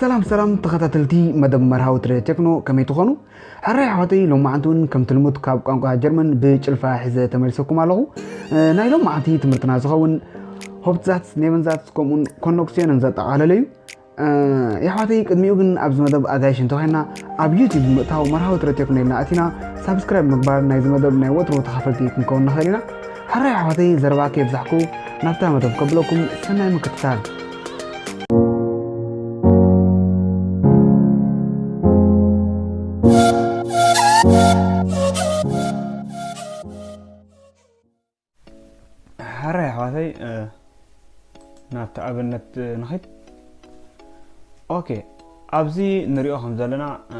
ሰላም ሰላም ተኸታተልቲ መደብ መርሃዊ ትረ ቴክኖ፣ ከመይ ትኾኑ? ሕራይ ኣሕዋተይ፣ ሎማዓንቲ እውን ከምቲ ልሙድ ካብ ቋንቋ ጀርመን ብጭልፋ ሒዘ ተመሊሰኩም ኣለኹ። እ፣ ናይ ሎማዓንቲ ትምህርትና ዝኸውን ሆፕትዛትስ፣ ኔቨንዛትስ ከምኡውን ኮኖክሲዮንን ዘጠቓለለ እዩ። እ፣ የሕዋተይ፣ ቅድሚኡ ግን ኣብዚ መደብ ኣጋይሽ እንተኾይንና ኣብ ዩቲዩብ ብምእታው መርሃዊ ትረ ቴክኖ ኢልና ኣቲና ሳብስክራይብ ምግባር ናይዚ መደብ ናይ ወትሩ ተኻፈልቲ ክንከውን ንኽእል ኢና። ሕራይ ኣሕዋተይ፣ ዘረባ ከየብዛሕኩ ናብታ መደብ ከብለኩም፣ ሰናይ ምክትታል። ሕራይ ኣሕዋተይ፣ እ፣ ናብቲ ኣብነት፣ እ፣ ንኸይድ። ኦኬ፣ ኣብዚ ንሪኦ ከም ዘለና፣ እ፣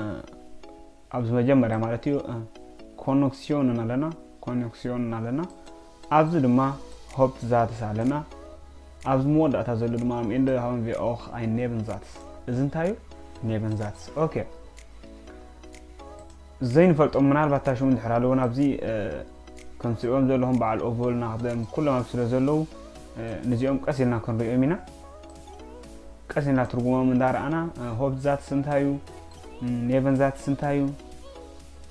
ኣብዚ መጀመርያ ማለት እዩ፣ እ፣ ኮኖክሲዮንን ኣለና፣ ኮኖክሲዮንን ኣለና። ኣብዚ ድማ ሆፕትዛትስ ኣለና። ኣብዚ መወዳእታ ዘሎ ድማ ኣም ኤንደ ሃውን ቪ ኦኽ ኣይ ኔቨንዛትስ። እዚ እንታይ እዩ? ኔቨንዛትስ። ኦኬ። ዘይንፈልጦም ምናልባት ታሽሙ እንድሕር ኣለዉ ናብዚ፣ እ፣ ከም ትሪእዎም ዘለኹም በዓል ኦቮል ናኽደም ኩሎም ኣብ ስለ ዘለዉ፣ እ፣ ነዚኦም ቀስ ኢልና ክንሪኦም ኢና። ቀስ ኢልና ትርጉሞም እንዳረኣና፣ እ፣ ሆፕትዛትስ እንታይ እዩ? ም፣ ኔቨንዛትስ እንታይ እዩ?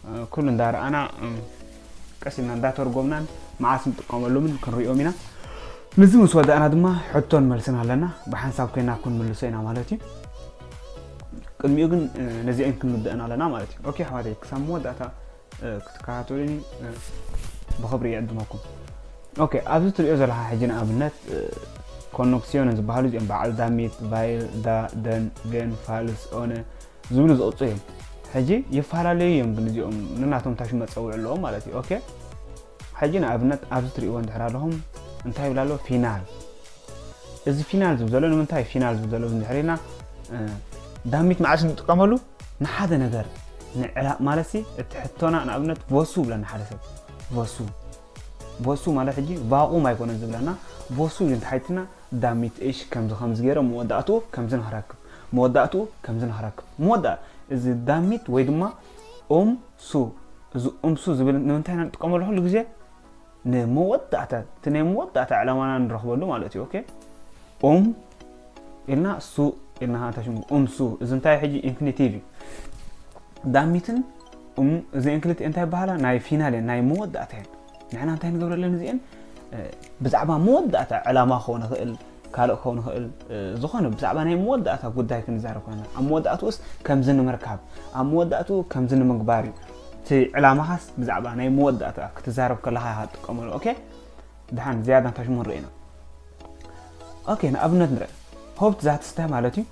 እ፣ ኩሉ እንዳረኣና፣ እ፣ ቀስ ኢልና እንዳተርጎምናን መዓስ ንጥቀመሉምን ክንሪኦም ኢና። ነዚ ምስ ወዳእና ድማ ሕቶን መልስን ኣለና። ብሓንሳብ ኮይና ክንምልሶ ኢና ማለት እዩ። ቅድሚኡ ግን፣ እ፣ ነዚአን ክንምደአን ኣለና ማለት እዩ። ኦኬ ኣሕዋተይ፣ ክሳብ መወዳእታ፣ እ፣ ክትከታተሉኒ፣ እ፣ ብኽብሪ ይዕድመኩም። ኦኬ፣ ኣብዚ ትሪኦ ዘለኻ ሕጂ ንኣብነት፣ እ፣ ኮኖክሲዮንን ዝበሃሉ እዚኦም በዓል ዳሚት፣ ቫይል፣ ዳ፣ ደን፣ ቬን፣ ፋልስ፣ ኦነ ዝብሉ ዝቕፁ እዮም። ሕጂ ይፈላለዩ እዮም፣ ግን እዚኦም ንናቶም ታሽሙ መፀውዒ ኣለዎም ማለት እዩ። ኦኬ፣ ሕጂ ንኣብነት ኣብዚ ትሪእዎ እንድሕር ኣለኹም እንታይ ይብል ኣሎ? ፊናል። እዚ ፊናል ዝብል ዘሎ ንምንታይ ፊናል ዝብል ዘሎ እንድሕር ኢልና፣ እ፣ ዳሚት መዓስ ንጥቀመሉ? ንሓደ ነገር ንዕላ-፣ ማለት ሲ እቲ ሕቶና ንኣብነት ቮሱ ብለና ሓደ ሰብ። ቮሱ። ቮሱ ማለት ሕጂ ቫቁም ኣይኮነን ዝብለና። ቮሱ ኢሉ እንተሓቲትና ዳሚት እሽ ከምዚ ከምዚ ገይረ መወዳእትኡ ከምዚ ንኽረክብ። መወዳእትኡ ከምዚ ንኽረክብ። መወዳ-፣ እዚ ዳሚት ወይ ድማ ኡም ሱ። እዚ ኡም ሱ ዝብል ንምንታይ ኢና ንጥቀመሉ ኩሉ ግዜ? ንመወዳእታ፣ እቲ ናይ መወዳእታ ዕላማና ንረኽበሉ ማለት እዩ። ኦኬ? ኡም ኢልና ሱ ኢልና፣ እንታይ ሽሙ? ኡም ሱ። እዚ እንታይ ሕጂ ኢንፊኒቲቭ እዩ። ዳሚትን ኡም፣ እዚ ኢንክሊት እንታይ ይበሃላ? ናይ ፊናል እየን፣ ናይ መወዳእታ እየን። ንሕና እንታይ ንገብረለን እዚአን? እ፣ ብዛዕባ መወዳእታ ዕላማ ክኸውን ይኽእል፣ ካልእ ክኸውን ይኽእል፣ እ፣ ዝኾነ ብዛዕባ ናይ መወዳእታ ጉዳይ ክንዛረብ ኮይና፣ ኣብ መወዳእትኡስ ከምዚ ንምርካብ፣ ኣብ መወዳእትኡ ከምዚ ንምግባር እዩ። እቲ ዕላማኻስ ብዛዕባ ናይ መወዳእታ ክትዛረብ ከለኻ ኢኻ ትጥቀመሉ። ኦኬ? ደሓን ዝያዳ እንታይ ሽሙ ንርኢ ኢና። ኦኬ፣ ንኣብነት ንርኢ። ሆፕትዛትስ እንታይ ማለት እዩ?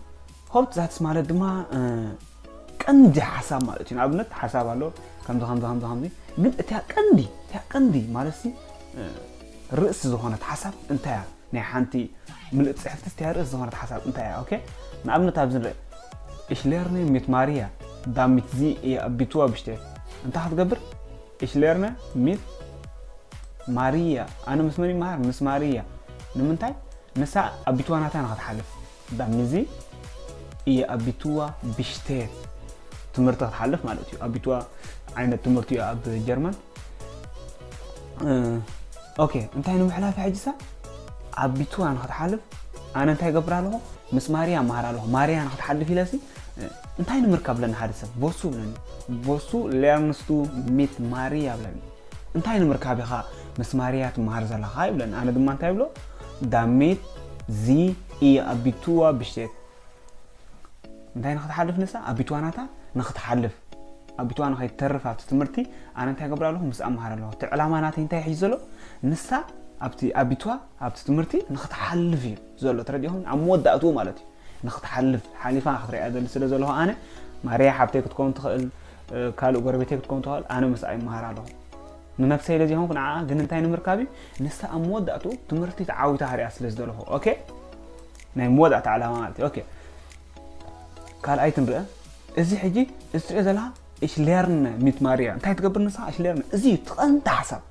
ሆፕትዛትስ ማለት ድማ፣ እ፣ ቀንዲ ሓሳብ ማለት እዩ። ንኣብነት ሓሳብ ኣሎ፣ ከምዚ፣ ከምዚ፣ ከምዚ፣ ከምዚ። ግን እቲያ ቀንዲ፣ እቲያ ቀንዲ ማለት ሲ፣ እ፣ ርእሲ ዝኾነት ሓሳብ እንታይ እያ? ናይ ሓንቲ ምልእቲ ጽሕፍቲ እቲያ ርእሲ ዝኾነት ሓሳብ እንታይ እያ? ኦኬ? ንኣብነት ኣብዚ ንርኢ። Ich lerne mit Maria, damit sie ihr Abitur besteht። እንታይ ክትገብር? Ich lerne mit Maria። ኣነ ምስ መን ይመሃር? ምስ ማርያ። ንምንታይ? ንሳ ኣቢትዋ ናታ ንኽትሓልፍ። Damit sie ihr Abitur besteht። ትምህርቲ ክትሓልፍ ማለት እዩ። ኣቢትዋ ዓይነት ትምህርቲ እዩ ኣብ ጀርመን። እ፣ ኦኬ፣ እንታይ ንምሕላፍ ሕጂ ሳ? ኣቢትዋ ንኽትሓልፍ ኣነ እንታይ ገብር ኣለኹ? ምስ ማርያ እመሃር ኣለኹ። ማርያ ንኽትሓልፍ ኢለሲ፣ እ፣ እንታይ ንምርካብ ብለኒ ሓደ ሰብ? ቮሱ ብለኒ። ቮሱ ሌርንስቱ ሚት ማርያ ብለኒ። እንታይ ንምርካብ ኢኻ ምስ ማርያ ትመሃር ዘለኻ? ይብለኒ። ኣነ ድማ እንታይ ብሎ? ዳሚት ዚ ኢየ ኣቢትዋ ብሽቴት። እንታይ ንኽትሓልፍ ንሳ? ኣቢትዋ ናታ ንኽትሓልፍ። ኣቢትዋ ንኸይተርፍ ኣብቲ ትምህርቲ ኣነ እንታይ ገብር ኣለኹ? ምስ ኣመሃር ኣለኹ። እቲ ዕላማ ናተይ እንታይ ሕጂ ዘሎ? ንሳ ኣብቲ ኣቢትዋ፣ ኣብቲ ትምህርቲ ንኽትሓልፍ እዩ ዘሎ። ተረዲኹም? ኣብ መወዳእትኡ ማለት እዩ። ንኽትሓልፍ፣ ሓሊፋ ክትሪኣ ደሊ ስለ ዘለኹ ኣነ፣ ማርያ ሓብተይ ክትከውን ትኽእል፣ እ፣ ካልእ ጎረቤተይ ክትከውን ትኽእል፣ ኣነ ምስኣ ይመሃር ኣለኹ። ንነብሰይ ኢለ ዘይኮንኩ ንዓኣ ግን እንታይ ንምርካብ እዩ? ንሳ ኣብ መወዳእትኡ ትምህርቲ ተዓዊታ ክሪኣ ስለ ዝደለኹ። ኦኬ? ናይ መወዳእታ ዕላማ ማለት እዩ። ኦኬ። ካልኣይቲ ንርአ። እዚ ሕጂ፣ እዚ ትሪኦ ዘለኻ፣ ich lerne mit Maria። እንታይ ትገብር ንስኻ? Ich lerne። እዚ እዩ እቲ ቀንዲ ሓሳብ።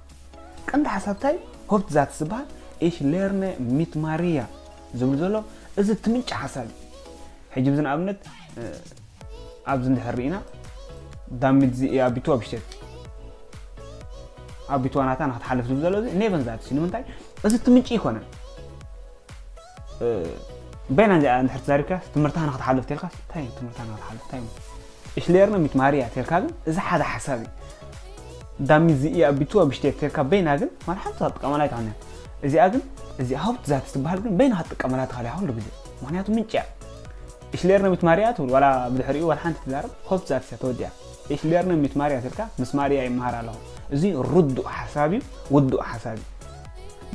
ቀንዲ ሓሳብ እንታይ? ሆፕትዛትስ ዝበሃል፣ ich lerne mit Maria ዝብል ዘሎ፣ እዚ እቲ ምንጪ ሓሳብ እዩ። ሕጂ፣ ብዚ ንኣብነት፣ እ፣ ኣብዚ እንድሕር ርኢና፣ ዳሚት ዚ ኢየ ኣቢትዋ ብሽቴት። ኣቢትዋ ናታ ንኽትሓልፍ ዝብል ዘሎ፣ እዚ ኔቨንዛትስ እዩ። ንምንታይ? እዚ እቲ ምንጪ ኣይኮነን። እ፣ በይና እዚኣ እንድሕር ተዛሪብካ ትምህርታ ንክትሓልፍ ተልካ እንታይ እዩ ትምህርታ ንክትሓልፍ እንታይ እዩ እሽሌርነ ሚት ማርያ ተልካ ግን እዚ ሓደ ሓሳብ እዩ ዳሚ እዚ እያ ቢቱ ኣብሽቴ ተልካ በይና ግን ማለት ሓንቲ ትጥቀመላ ኣይትኾነ እዚኣ ግን እዚኣ ሆፕት ዛት ትበሃል ግን በይና ክትጥቀመላ ትኽእል ኩሉ ግዜ ምክንያቱ ምንጭ እያ እሽሌርነ ሚት ማርያ ትብል ዋላ ብድሕሪኡ ዋላ ሓንቲ ትዛረብ ሆፕት ዛት እያ ተወዲያ እሽሌርነ ሚት ማርያ ተልካ ምስ ማርያ ይመሃር ኣለኹ እዚ ርዱእ ሓሳብ እዩ ውዱእ ሓሳብ እዩ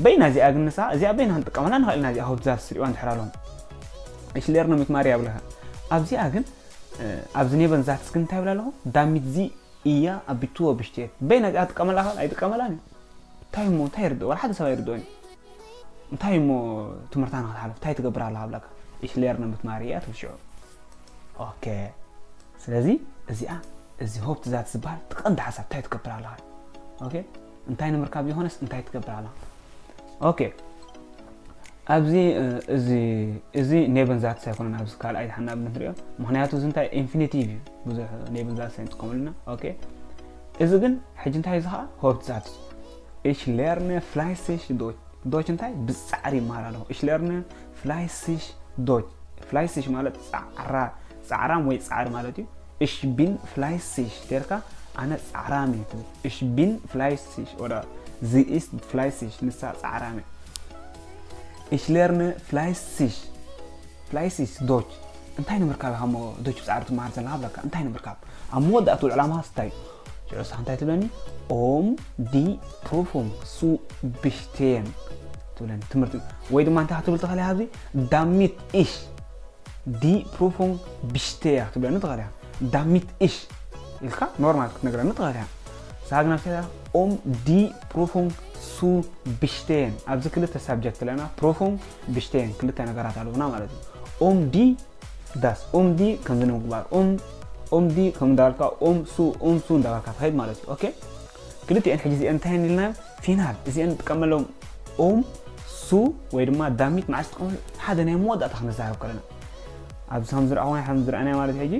በይና እዚኣ ግን ንሳ እዚኣ በይና ክንጥቀመላ ንኽእል ኢና እዚኣ ሆፕት ዛት ስሪዋ እንድሕር ኣለኹም እሽሌርነ ሚት ማርያ ብለካ ኣብዚኣ ግን ኣብዚ ኔበን ዛትስ ግን እንታይ ብላ ኣለኹ ዳሚት ዚ እያ ኣቢቱ ወብሽቴት በይና እዚኣ ትጥቀመላ ክእል ኣይጥቀመላን እዩ እንታይ እሞ እንታይ ይርድእ ዋላ ሓደ ሰብ ኣይርድኦን እዩ እንታይ እሞ ትምህርታ ንክትሓልፍ እንታይ ትገብር ኣለካ ብላካ እሽሌርነ ሚት ማርያ ትብል ሽዑ ኦኬ ስለዚ እዚኣ እዚ ሆፕት ዛት ዝበሃል ትቐንዲ ሓሳብ እንታይ ትገብር ኣለካ ኦኬ እንታይ ንምርካብ ይኾነስ እንታይ ትገብር ኣለካ ኦኬ ኣብዚ እዚ እዚ ኔበን ዛትስ ኣይኮነን ኣብዚ ካልኣይ ዝሓና ብንትሪኦ ምክንያቱ እዚ እንታይ ኢንፊኒቲቭ እዩ ብዙሕ ኔበን ዛትስ ኣይንጥቀመሉና ኦኬ እዚ ግን ሕጂ እንታይ እዚ ከዓ ሆፕት ዛትስ ich lerne fleißig Deutsch Deutsch እንታይ ብፃዕሪ ይመሃር ኣለኹ ich lerne fleißig Deutsch fleißig ማለት ፃዕራ ፃዕራም ወይ ፃዕሪ ማለት እዩ ich bin fleißig ተልካ ኣነ ፃዕራም እየ ትብል ich bin fleißig oder sie ist fleißig ንሳ ፃዕራም እያ ich lerne fleißig fleißig Deutsch እንታይ ንምርካብ ኢኻ እሞ ዶች ብፃዕሪ ትመሃር ዘለካ ብለካ እንታይ ንምርካብ ኣብ መወዳእቱ ዕላማ ስታይ ሽዑሳ እንታይ ትብለኒ om die Prüfung zu bestehen ትብለኒ ትምህርቲ ወይ ድማ እንታይ ክትብል ትኽእል ኣብዚ damit ich die Prüfung bestehe ክትብለኒ ትኽእል damit ich ኢልካ ኖርማል ክትነግረኒ ትኽእል ሳግና um die Prüfung zu bestehen ኣብዚ ክልተ ሳብጀክት ኣለና Prüfung bestehen ክልተ ነገራት ኣለውና ማለት እዩ um die das um die ከምዚ ንምግባር um um die ከም እንዳበልካ um zu um zu እንዳበልካ ትኸይድ ማለት እዩ ኦኬ ክልቲኤን ሕጂ እዚአን እንታይ ኢልና ፊናል እዚአን ንጥቀመሎም um zu ወይ ድማ damit መዓስ ጥቀመሉ ሓደ ናይ መወዳእታ ክንዛረብ ከለና ኣብዚ ከም ዝረኣኹ ከም ዝረኣናዮ ማለት ሕጂ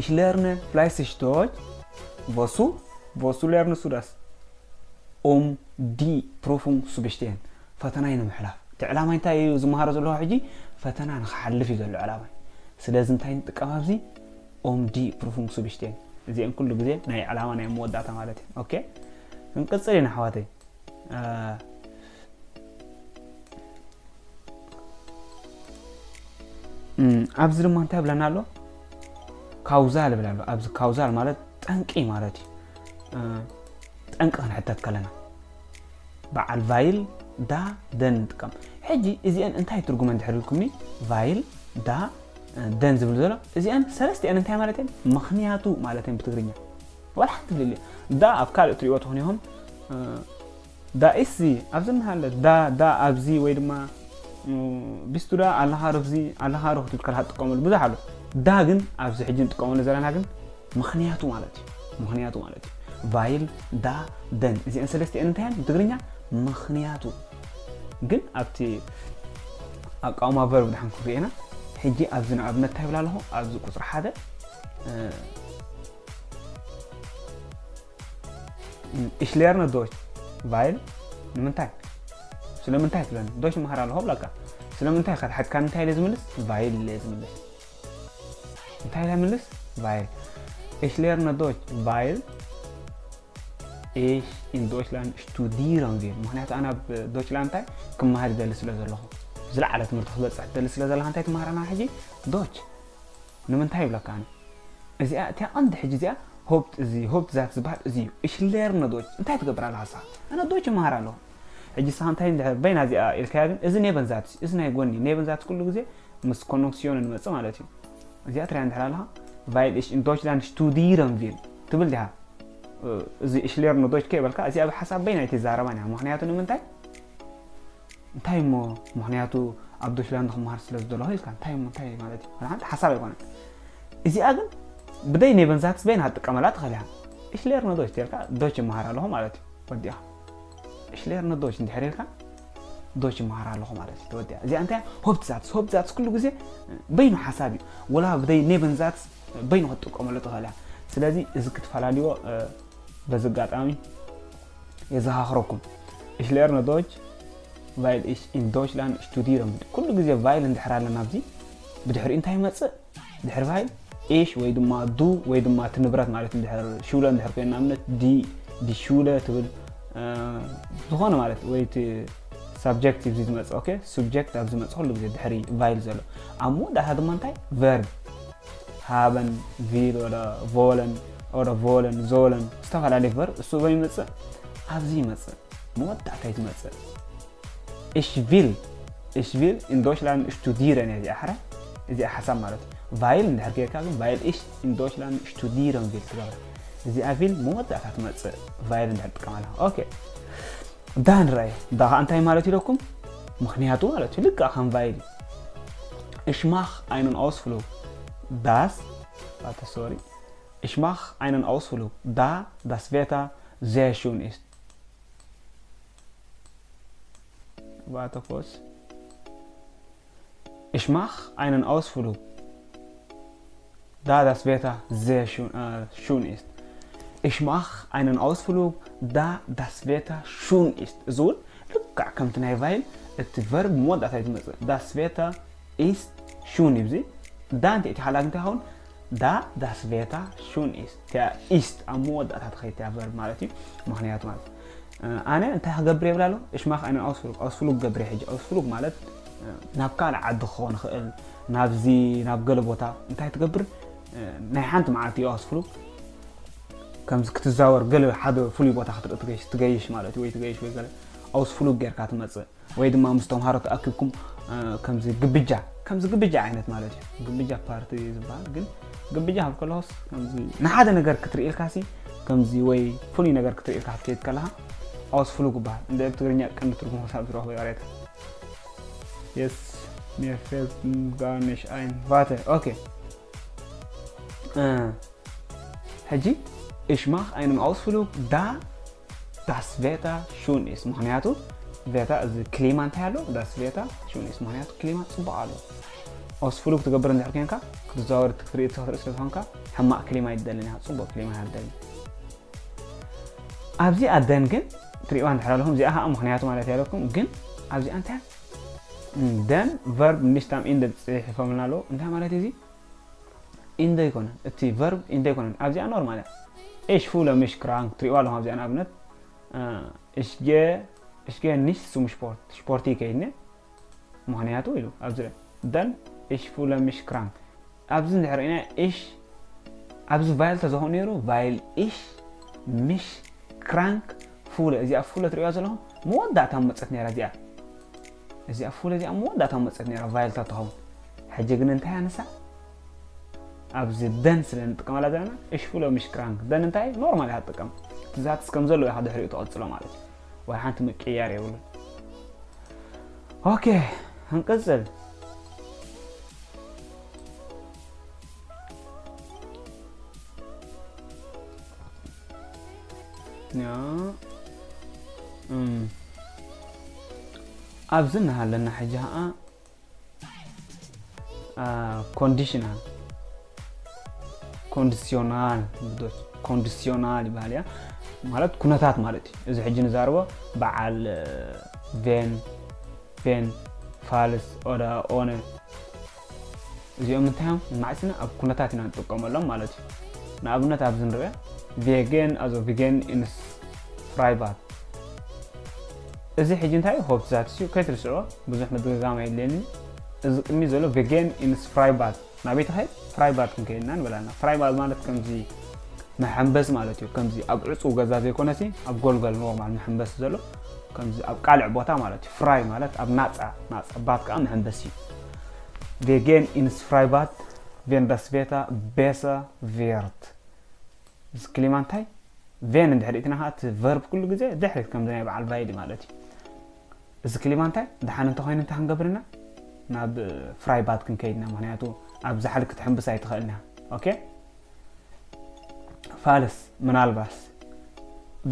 ich lerne fleißig Deutsch wozu wozu lernst du das um die Prüfung zu bestehen ፈተናይ ንምሕላፍ እቲ ዕላማይ እንታይ እዩ ዝመሃሮ ዘለኹ ሕጂ ፈተና ንክሓልፍ እዩ ዘሎ ዕላማይ ስለዚ እንታይ ንጥቀም ኣብዚ um die Prüfung zu bestehen እዚአን ኩሉ ግዜ ናይ ዕላማ ናይ መወዳእታ ማለት እዩ ኦኬ ክንቅፅል ኢና ኣሕዋተይ ኣብዚ ድማ እንታይ ብለና ኣሎ ካውዛል ይብል ኣሎ ኣብዚ ካውዛል ማለት ጠንቂ ማለት እዩ ጠንቂ ክንሕተት ከለና በዓል ቫይል ዳ ደን ንጥቀም ሕጂ እዚአን እንታይ ትርጉመን ድሕር ኢልኩምኒ ቫይል ዳ ደን ዝብል ዘሎ እዚአን ሰለስቲአን እንታይ ማለት እየን ምክንያቱ ማለት እየን ብትግርኛ ዋላ ሓንቲ ፍልልየ ዳ ኣብ ካልእ ትሪእዎ ትኾኑ ኢኹም ዳ ኢሲ ኣብዚ እናሃለ ዳ ዳ ኣብዚ ወይ ድማ ቢስቱ ዳ ኣለኻ ርብዚ ኣለኻ ርኹ ትብል ከለካ ትጥቀመሉ ብዙሕ ኣሎ ዳ ግን ኣብዚ ሕጂ ንጥቀመሉ ዘለና ግን ምኽንያቱ ማለት እዩ ምኽንያቱ ማለት እዩ ቫይል ዳ ደን እዚአን ሰለስቲአን እንታይ እየን ብትግርኛ ምኽንያቱ ግን ኣብቲ ኣቃውማ ቨርብ ድሓን ክንሪኤና ሕጂ ኣብዚ ንኣብነት እንታይ ይብል ኣለኹ ኣብዚ ቁፅሪ ሓደ ich lerne Deutsch weil ንምንታይ ስለምንታይ ትብለኒ ዶች መሃር ኣለኹ ብለካ ስለምንታይ ከተሓትካ እንታይ ኢለ ዝምልስ ቫይል ኢለ ዝምልስ እንታይ ኢለ ምልስ ቫይል ich lerne Deutsch weil ich in Deutschland studieren will ምክንያቱ ኣነ ኣብ ዶችላንድ እንታይ ክመሃር ይደሊ ስለ ዘለኹ ዝለዓለ ትምህርቲ ክበፅሕ ትደሊ ስለ ዘለካ እንታይ ትመሃር ኣና ሕጂ ዶች ንምንታይ ይብለካ ኣነ እዚኣ እቲያ ቀንዲ ሕጂ እዚኣ ሆፕት እዚ ሆፕት ዛት ዝበሃል እዚ እዩ ich lerne Deutsch እንታይ ትገብር ኣለካ ንስኻ ኣነ ዶች ይመሃር ኣለኹ ሕጂ ንስኻ እንታይ እንድሕር በይና እዚኣ ኢልካያ ግን እዚ ኔበን ዛት እዚ ናይ ጎኒ ኔበን ዛት ኩሉ ግዜ ምስ ኮነክሲዮን ንመፅእ ማለት እዩ እዚኣ ትሪያ እንድሕር ኣለኻ weil ich in Deutschland studieren will ትብል ዲኻ እዚ ich lerne Deutsch ከይበልካ እዚኣ ብሓሳብ በይና ኣይትዛረባን እያ ምክንያቱ ንምንታይ እንታይ እሞ ምክንያቱ ኣብ ዶችላንድ ክመሃር ስለ ዝደለኹ ኢልካ እንታይ እሞ እንታይ ማለት እዩ ሓንቲ ሓሳብ ኣይኮነን እዚኣ ግን ብደይ ኔበን ዛትስ በይና ክትጥቀመላ ትኽእል እያ ich lerne Deutsch ተልካ ዶች ይመሃር ኣለኹ ማለት እዩ ወዲኻ ich lerne Deutsch እንድሕር ኢልካ ዶች ይመሃር ኣለኹ ማለት እዩ ተወዲኣ እዚኣ እንታይ ሆፕት ዛትስ ሆፕት ዛትስ ኩሉ ግዜ በይኑ ሓሳብ እዩ ወላ ብደይ ኔበን ዛትስ በይኑ ክትጥቀመሉ ትኽእል እያ ስለዚ እዚ ክትፈላለዮ በዚ ኣጋጣሚ የዘኻኽረኩም ich lerne Deutsch Weil ich in Deutschland studieren will። ኩሉ ግዜ weil እንድሕር ኣለና ኣብዚ ብድሕሪ እንታይ ይመጽእ? ድሕሪ weil ich ወይ ድማ du ወይ ድማ እቲ ንብረት ማለት እንድሕር ሽውለ እንድሕር ኮይና ኣብነት die die Schule ትብል ዝኾነ ማለት ወይ እቲ subject ኣብዚ ዝመጽእ okay subject ኣብዚ ዝመጽእ ኩሉ ግዜ ድሕሪ weil ዘሎ ኣብ መወዳእታ ድማ እንታይ verb haben will oder wollen oder wollen sollen ዝተፈላለዩ verb እሱ በይ ይመጽእ ኣብዚ ይመጽእ መወዳእታ እዩ ዝመጽእ ich will ich will in Deutschland studieren እዚኣ ሕረ እዚኣ ሓሳብ ማለት weil እንድሕር ጌርካ ግን weil ich in Deutschland studieren will ትገብራ እዚኣ will መወዳእታ ትመጽእ weil እንድሕር ትጥቀመላ okay ዳን ራይ ዳኻ እንታይ ማለት ኢለኩም ምክንያቱ ማለት እዩ ልክዕ ከም weil ich mache einen Ausflug das warte sorry ich mache einen Ausflug da das Wetter sehr schön ist warte kurz ich mache einen Ausflug da das Wetter sehr schön, äh, schön ist ich mache einen Ausflug da das Wetter schön ist እዚውን ልክዕ ከምቲ ናይ weil እቲ verb መወዳእታ እዩ ዝመፅእ das Wetter ist schön እዩ da እንተ እቲ ሓላግ እንታይ ይኸውን da das Wetter schön ist እቲኣ ist ኣብ መወዳእታ ትኸይድ እቲኣ verb ማለት እዩ ምክንያቱ ማለት ኣነ እንታይ ክገብር የብላ ኣሎ ich mache einen Ausflug Ausflug ገብር ሕጂ Ausflug ማለት ናብ ካልእ ዓዲ ክኸውን ይኽእል ናብዚ ናብ ገለ ቦታ እንታይ ትገብር ናይ ሓንቲ መዓልቲ እዩ Ausflug ከምዚ ክትዛወር ገለ ሓደ ፍሉይ ቦታ ክትርኢ ትገይሽ ማለት እዩ ወይ ትገይሽ ወይ ገለ Ausflug ጌርካ ትመፅእ ወይ ድማ ምስ ተምሃሮ ተኣኪብኩም ከምዚ ግብጃ ከምዚ ግብጃ ዓይነት ማለት እዩ ግብጃ ፓርቲ ዝበሃል ግን ግብጃ ካብ ከለሆስ ከምዚ ንሓደ ነገር ክትርኢ ኢልካሲ ከምዚ ወይ ፍሉይ ነገር ክትርኢ ኢልካ ክትከይድ ከለካ Ausflug ይበሃል እንደ ብትግርኛ ቀንዲ ትርጉም ክሳብ ዝረኽቦ ይቕሬታ yes mir fällt gar nicht ein warte okay ሕጂ ich mache einen Ausflug da das Wetter schön ist ምክንያቱ Wetter እዚ ክሊማ እንታይ ኣሎ das Wetter schön ist ምክንያቱ ክሊማ ፅቡቕ ኣሎ Ausflug ትገብር እንድሕር ኮንካ ክትዘዋወር ክትርኢ ክትርኢ ስለ ዝኾንካ ሕማቕ ክሊማ ኣይትደልን ኢኻ ፅቡቕ ክሊማ ኢኻ ትደሊ ኣብዚኣ dann ግን ትሪእዋ እንድሕር ኣለኹም እዚኣ ከዓ ምክንያቱ ማለት ያለኩም ግን ኣብዚኣ እንታይ dann verb nicht am Ende ፅሒፎምልና ኣለዉ እንታይ ማለት እዚ in ኣይኮነን እቲ verb in ኣይኮነን ኣብዚኣ normal እያ ich fühle mich krank ትሪእዋ ኣለኹም ኣብዚኣ ንኣብነት ich gehe ich gehe nicht zum Sport ስፖርት ይከይድኒ ምክንያቱ ኢሉ ኣብዚ dann ich fühle mich krank ኣብዚ እንድሕር ኢና ich ኣብዚ weil ተዘኾ ነይሩ weil ich mich krank fühle እዚኣ fühle ትሪእዋ ዘለኹም መወዳእታ መፀት ነይራ እዚኣ እዚኣ fühle እዚኣ መወዳእታ መፀት ነይራ weil ታ ትኸውን ሕጂ ግን እንታይ ኣነሳ ኣብዚ dann ስለ ንጥቀመላ ዘለና ich fühle mich krank dann እንታይ normal እያ ትጥቀም ትዛትስ ከም ዘለዎ ኢኻ ድሕሪኡ ትቐፅሎ ማለት እዩ ወይ ሓንቲ ምቅያር የብሉን okay ክንቅፅል ኣብዚ እናሃለና ሕጂ ከዓ conditional conditional conditional ይበሃል እያ ማለት ኩነታት ማለት እዩ እዚ ሕጂ ንዛርቦ በዓል wenn wenn falls oder ohne እዚኦም እንታይ እዮም ንማዕስና ኣብ ኩነታት ኢና ንጥቀመሎም ማለት እዩ ንኣብነት ኣብዚ ንሪኦ wir gehen also wir gehen ins Freibad እዚ ሕጂ እንታይ ሆፕ ዛትስ እዩ ከይትርስዕዎ ብዙሕ ምድግጋም ኣየድልየኒ እዚ ቅድሚ ዘሎ wir gehen ins Freibad ናበይ ትኸይድ Freibad ክንከይድና ንበላና Freibad ማለት ከምዚ መሐንበስ ማለት እዩ ከምዚ ኣብ ዕፁው ገዛ ዘይኮነሲ ኣብ ጎልገል normal መሐንበስ ዘሎ ከምዚ ኣብ ቃልዕ ቦታ ማለት እዩ frei ማለት ኣብ ናፃ ናፃ bad ከዓ መሐንበስ እዩ wir gehen ins Freibad wenn das Wetter besser wird እዚ ክሊማ እንታይ wenn እንድሕር እትና ከዓ እቲ verb ኩሉ ግዜ ድሕሪት ከምዚ ናይ በዓል weil ማለት እዩ እዚ ክሊማ እንታይ ደሓን እንተኮይኑ እንታይ ክንገብርና ናብ Freibad ክንከይድና ምክንያቱ ኣብ ዛሕሊ ክትሕንብስ ኣይትኽእልና okay falls ምናልባት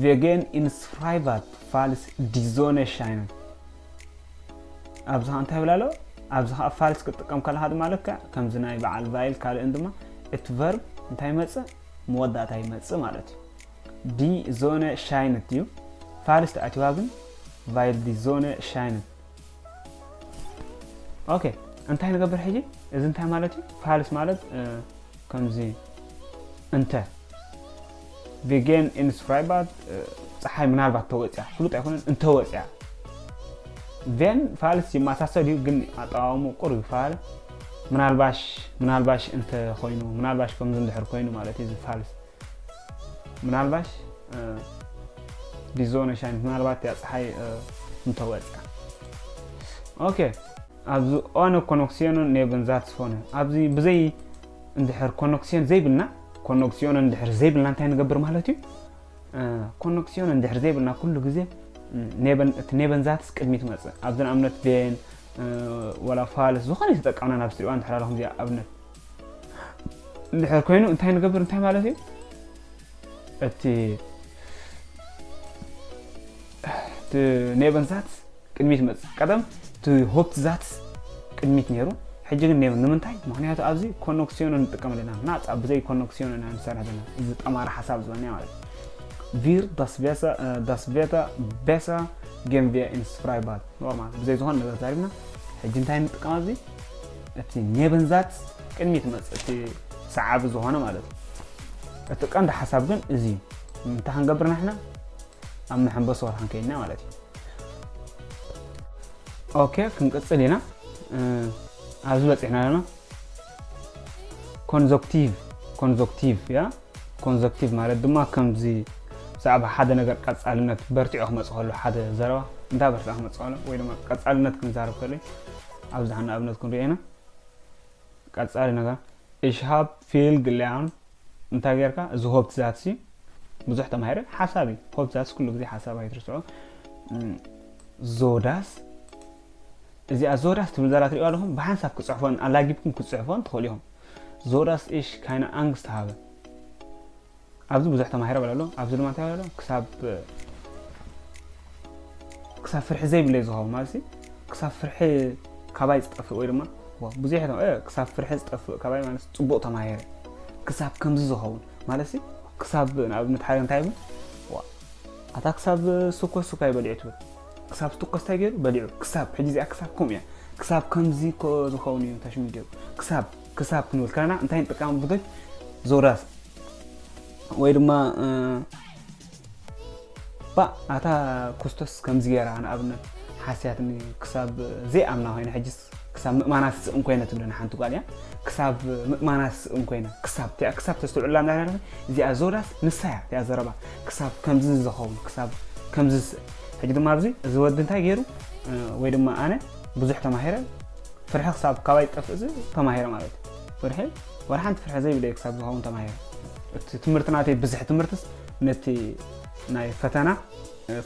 wir gehen ins Freibad falls die Sonne scheint ኣብዚ ከዓ እንታይ ይብል ኣሎ ኣብዚ ከዓ falls ክትጥቀም ከለካ ድማ ልክዕ ከምዚ ናይ በዓል weil ካልእን ድማ እቲ verb እንታይ ይመፅእ መወዳእታ ይመፅእ ማለት እዩ die Sonne scheint እዩ falls ተኣትዋ ግን weil die Sonne scheint ኦኬ፣ እንታይ ንገብር ሕጂ? እዚ እንታይ ማለት እዩ? ፋልስ ማለት ከምዚ እንተ ቬጌን ኢንስፍራይባት፣ ፀሓይ ምናልባት ተወፅያ፣ ፍሉጥ ኣይኮነን፣ እንተወፅያ። ቬን ፋልስ ይመሳሰል እዩ፣ ግን ኣጠቃቀሙ ቁሩብ ይፈላለ። ምናልባሽ ምናልባሽ እንተ ኮይኑ፣ ምናልባሽ ከምዚ እንድሕር ኮይኑ ማለት እዩ እዚ ፋልስ። ምናልባሽ ዲዞነ ሻይን፣ ምናልባት እያ ፀሓይ እንተወፅያ። ኦኬ፣ ኣብዚ ኦነ ኮነክሲዮንን ኔበን ዛትስ ፎነ፣ ኣብዚ ብዘይ እንድሕር ኮነክሲዮን ዘይብልና፣ ኮነክሲዮን እንድሕር ዘይብልና እንታይ ንገብር ማለት እዩ? ኮነክሲዮን እንድሕር ዘይብልና ኩሉ ግዜ ኔበን፣ እቲ ኔበን ዛትስ ቅድሚት መፅእ። ኣብዚ ንኣብነት ቬን ወላ ፋልስ ዝኾነ ተጠቀምና ናብ ስትሪዋ እንድሕር ኣለኹም እዚኣ ኣብነት እንድሕር ኮይኑ እንታይ ንገብር እንታይ ማለት እዩ? እቲ እቲ ኔበን ዛትስ ቅድሚት መፅእ። ቀደም እቲ ሆፕት ዛትስ ቅድሚት ነይሩ፣ ሕጂ ግን ኔበን። ንምንታይ? ምክንያቱ ኣብዚ ኮነክሲዮን ንጥቀም ኣለና፣ ናፃ ብዘይ ኮነክሲዮን ኢና ንሰርሕ ዘለና። እዚ ጠማሪ ሓሳብ ዝበና ማለት እዩ። ቪር ዳስ ቬታ፣ ዳስ ቬታ ቤሳ ጌም ቪያ ኢንስፍራይባት ኖርማል፣ ብዘይ ዝኾነ ነገር ዛሪብና። ሕጂ እንታይ ንጥቀም ኣብዚ? እቲ ኔበን ዛትስ ቅድሚት መፅእ፣ እቲ ሰዓቢ ዝኾነ ማለት እዩ። እቲ ቀንዲ ሓሳብ ግን እዚ እዩ። እንታይ ክንገብር ንሕና ኣብ መሐንበሲ ወርሓን ከይድና ማለት እዩ። ኦኬ፣ ክንቅፅል ኢና። ኣብዚ በፂሕና ኣለና። ኮንዞክቲቭ፣ ኮንዞክቲቭ ያ፣ ኮንዞክቲቭ ማለት ድማ ከምዚ ብዛዕባ ሓደ ነገር ቀፃልነት፣ በርቲዖ ክመፅእ ከሎ ሓደ ዘረባ እንዳ በርቲዖ ክመፅእ ከሎ ወይ ድማ ቀፃልነት ክንዛረብ ከሎ፣ ኣብዚ ንኣብነት ክንሪኦ ኢና። ቀፃሊ ነገር እሽሃብ ፊል ግልያን እንታይ ጌርካ? እዚ ሆፕት ዛትሲ ብዙሕ ተማሂረ ሓሳብ እዩ። ሆፕት ዛትስ ኩሉ ግዜ ሓሳብ ኣይትርስዖ። ዞዳስ፣ እዚኣ ዞዳስ ትብል ዘላ ትሪኦ ኣለኹም፣ ብሓንሳብ ክፅሕፎን ኣላጊብኩም ክትፅሕፎን ትኽእሉ ኢኹም። ዞዳስ እሽ ካይነ ኣንግስት ሃበ። ኣብዚ ብዙሕ ተማሂረ በለ ኣሎ። ኣብዚ ድማ እንታይ በለ ኣሎ? ክሳብ ክሳብ ፍርሒ ዘይብለይ ዝኸውን ማለት ሲ፣ ክሳብ ፍርሒ ካባይ ዝጠፍእ ወይ ድማ ብዙሕ ክሳብ ፍርሒ ዝጠፍእ ካባይ ማለት ጽቡቕ ተማሂረ። ክሳብ ከምዚ ዝኸውን ማለት ሲ፣ ክሳብ ንኣብነት ሓደ እንታይ ይብል? ኣታ ክሳብ ስኮ ስኮ ይበልዑ ትብል። ክሳብ ስኮ እንታይ ገይሩ በሊዑ? ክሳብ ሕጂ እዚኣ ክሳብ ከምኡ እያ። ክሳብ ከምዚ እኮ ዝኸውን እዩ ተሽሚል ገይሩ። ክሳብ ክሳብ ክንብል ከለና እንታይ ንጥቀም ብዙሕ ዞዳስ ወይ ድማ ባ ኣታ ኩስቶስ ከምዚ ገይራ ንኣብነት ሓስያትኒ ክሳብ ዘይኣምና ኮይነ ሕጅስ ክሳብ ምእማና ትስእን ኮይነ ትብለና ሓንቲ ጓል እያ። ክሳብ ምእማና ትስእን ኮይነ ክሳብ እቲኣ ክሳብ ተስተውዕላ እንዳረረ እዚኣ ዞዳስ ንሳ እያ እቲኣ ዘረባ ክሳብ ከምዚ ዝኸውን ክሳብ ከምዚ ዝስእ። ሕጂ ድማ ኣብዚ እዚ ወዲ እንታይ ገይሩ ወይ ድማ ኣነ ብዙሕ ተማሂረ ፍርሒ ክሳብ ካባይ ጠፍእ እዚ ተማሂረ ማለት እዩ። ፍርሒ ወላ ሓንቲ ፍርሒ ዘይብለይ ክሳብ ዝኸውን ተማሂረ። እቲ ትምህርቲ ናተይ ብዝሒ ትምህርትስ ነቲ ናይ ፈተና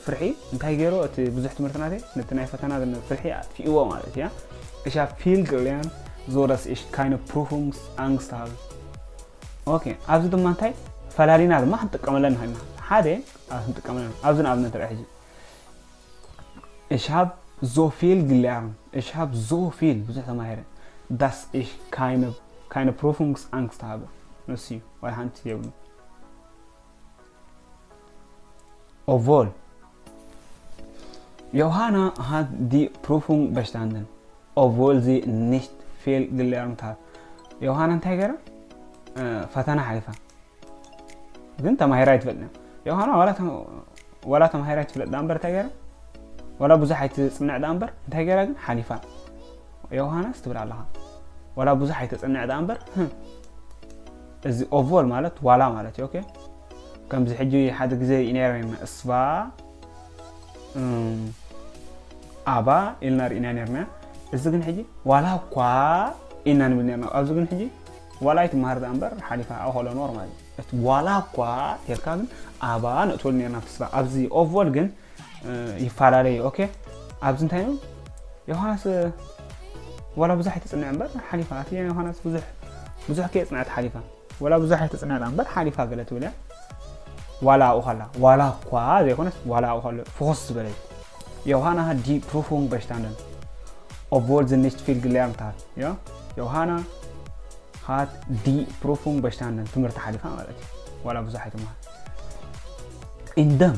ፍርሒ እንታይ ገይሮ እቲ ብዙሕ ትምህርቲ ናተይ ነቲ ናይ ፈተና ፍርሒ ኣጥፊእዎ ማለት እያ። እሻ ፊል ግልያን ዞረስ እሽ ካይነ ፕሩፉንግስ ኣንግስት ሃብ። ኦኬ ኣብዚ ድማ እንታይ ፈላሊና ድማ ክንጥቀመለን ንኽእልና ሓደ ክንጥቀመለን ኣብዚ ንኣብነት ርአ ሕጂ እሽ ሃብ ዞ ፊል ግልያን እሽ ሃብ ዞ ፊል ብዙሕ ተማሂረ ዳስ እሽ ካይነ ካይነ ፕሩፉንግስ ኣንግስት ሃብ። ንሱ እዩ ዋላ ሓንቲ የብሉ። Obwohl Johanna hat die Prüfung bestanden, obwohl sie nicht viel gelernt hat. ዮሃና እንታይ ገይራ? ፈተና ሓሊፋ ግን ተማሂራ ኣይትፈልጥን። ዮሃና ዋላ ተማሂራ ኣይትፍለጥ ዳ እምበር እንታይ ገይራ? ዋላ ብዙሕ ኣይትፅንዕ ዳ እምበር እንታይ ገይራ ግን ሓሊፋ። ዮሃናስ ትብል ኣለኻ ዋላ ብዙሕ ኣይተፅንዕ ዳ እምበር እዚ ኦቮል ማለት ዋላ ማለት እዩ። ኦኬ ከምዚ ሕጂ ሓደ ግዜ ሪኢና ነርና እስቫ ኣባ ኢልና ርኢና ነርና። እዚ ግን ሕጂ ዋላ እኳ ኢልና ንብል ነርና። ኣብዚ ግን ሕጂ ዋላ ኣይትመሃር ዳ እምበር ሓሊፋ ኣኸሎ ኖርማል እቲ ዋላ እኳ ተልካ ግን ኣባ ንእትወል ነርና ፍስባ ኣብዚ ኦቮል ግን ይፈላለዩ። ኦኬ ኣብዚ እንታይ ነው ዮሃናስ ዋላ ብዙሕ ኣይተፅንዕ እምበር ሓሊፋ እቲ ዮሃናስ ብዙሕ ብዙሕ ከየፅንዐት ሓሊፋ ዋላ ብዙሕ ኣይተፅንዕ እምበር ሓሊፋ ገለ ትብል እያ። ዋላ ኣብኡ ከላ ዋላ እኳ ዘይኮነስ ዋላ ኣብኡ ከሎ ፍኹስ ዝበለ ዮሃና ሃት ዲ ፕሩፉንግ በሽታንደን ኦብዎል ዝንሽት ፊል ግለያምታት ዮ ዮሃና ሃት ዲ ፕሩፉንግ በሽታንደን ትምህርቲ ሓሊፋ ማለት እዩ። ዋላ ብዙሕ ኣይትመሃር ኢንደም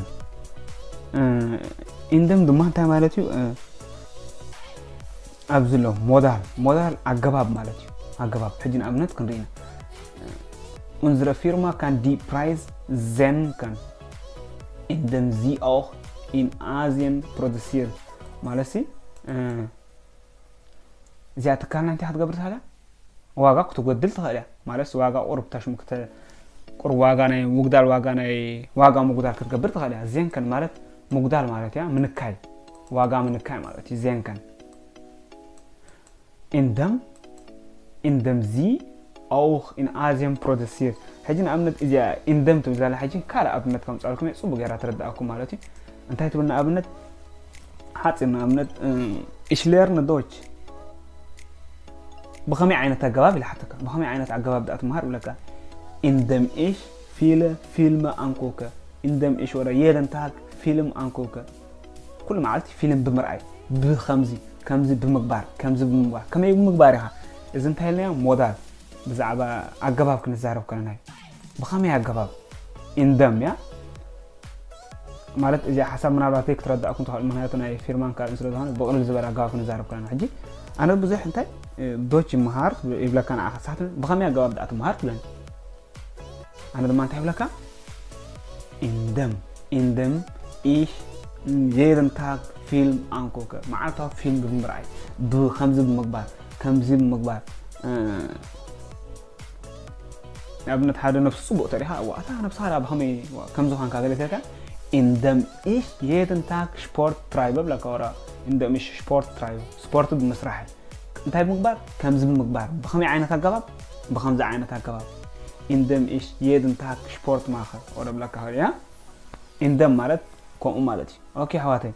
ኢንደም ድማ እንታይ ማለት እዩ? ኣብዚ ኣሎ ሞዳል። ሞዳል ኣገባብ ማለት እዩ። ኣገባብ ሕጂ ንኣብነት ክንርኢ ኢና። Unsere Firma kann die Preis senken, indem sie auch in Asien produziert። ማለት ሲ እዚኣ ትካልና እንታይ ክትገብር ትኽእል እያ? ዋጋ ክትጎድል ትኽእል እያ። ማለት ዋጋ ቁሩብ ታሽሙ ክተ ቁሩብ ዋጋ ናይ ምጉዳል ዋጋ ናይ ዋጋ ምጉዳል ክትገብር ትኽእል እያ። ዜንከን ማለት ምጉዳል ማለት እያ፣ ምንካይ፣ ዋጋ ምንካይ ማለት እዩ። ዜንከን ኢንደም ኢንደም ዚ ኣውኽ ኢን ኣዝየም ፕሮደሲር። ሕጂ ንኣብነት እዚኣ ኢንደም ትብል ዘላ ሕጂ ካልእ ኣብነት ከምፃልኩም እየ፣ ፅቡቅ ገይራ ትረዳእኩም ማለት እዩ። እንታይ ትብል ንኣብነት ሓፂር ንኣብነት እሽሌር ንዶች ብኸመይ ዓይነት ኣገባብ ኢልሓተካ፣ ብኸመይ ዓይነት ኣገባብ ደኣ ትምሃር ብለካ። ኢንደም ኢሽ ፊለ ፊልመ ኣንኮከ ኢንደም ኢሽ ወረ የደንታግ ፊልም ኣንኮከ ኩሉ መዓልቲ ፊልም ብምርኣይ ብከምዚ ከምዚ ብምግባር ከምዚ ብምግባር ከመይ ብምግባር ኢኻ። እዚ እንታይ ኢልናዮ ሞዳል ብዛዕባ ኣገባብ ክንዛረብ ከለና እዩ። ብኸመይ ኣገባብ ኢንደም እያ ማለት እዚኣ ሓሳብ ምናልባት ዘይክትረዳእኩም ትኽእል፣ ምክንያቱ ናይ ፊርማን ካልእን ስለ ዝኾነ ብቕልል ዝበለ ኣገባብ ክንዛረብ ከለና። ሕጂ ኣነ ብዙሕ እንታይ ዶች ይምሃር ይብለካ ንዓኻ ሳት ብኸመይ ኣገባብ ደኣ ትምሃር ትብለኒ። ኣነ ድማ እንታይ ይብለካ ኢንደም ኢንደም ኢሽ ዜደንታግ ፊልም ኣንኮከ መዓልታዊ ፊልም ብምርኣይ ብከምዚ ብምግባር ከምዚ ብምግባር ንኣብነት ሓደ ነብሱ ፅቡቅ ተሪኻ እዋ እታ ነብስኻ ዳ ብኸመይ ከም ዝኾንካ ገለ ተልካ ኢንደም ኢሽ ዜደንታግ ስፖርት ትራይበ ብለካ ወራ ኢንደም ኢሽ ስፖርት ትራይበ ስፖርት ብምስራሕ እንታይ ብምግባር ከምዚ ብምግባር ብኸመይ ዓይነት ኣገባብ ብኸምዚ ዓይነት ኣገባብ ኢንደም ኢሽ ዜደንታግ ስፖርት ማኸ ወረ ብለካ ኸሪያ ኢንደም ማለት ከምኡ ማለት እዩ። ኦኬ ኣሕዋተይ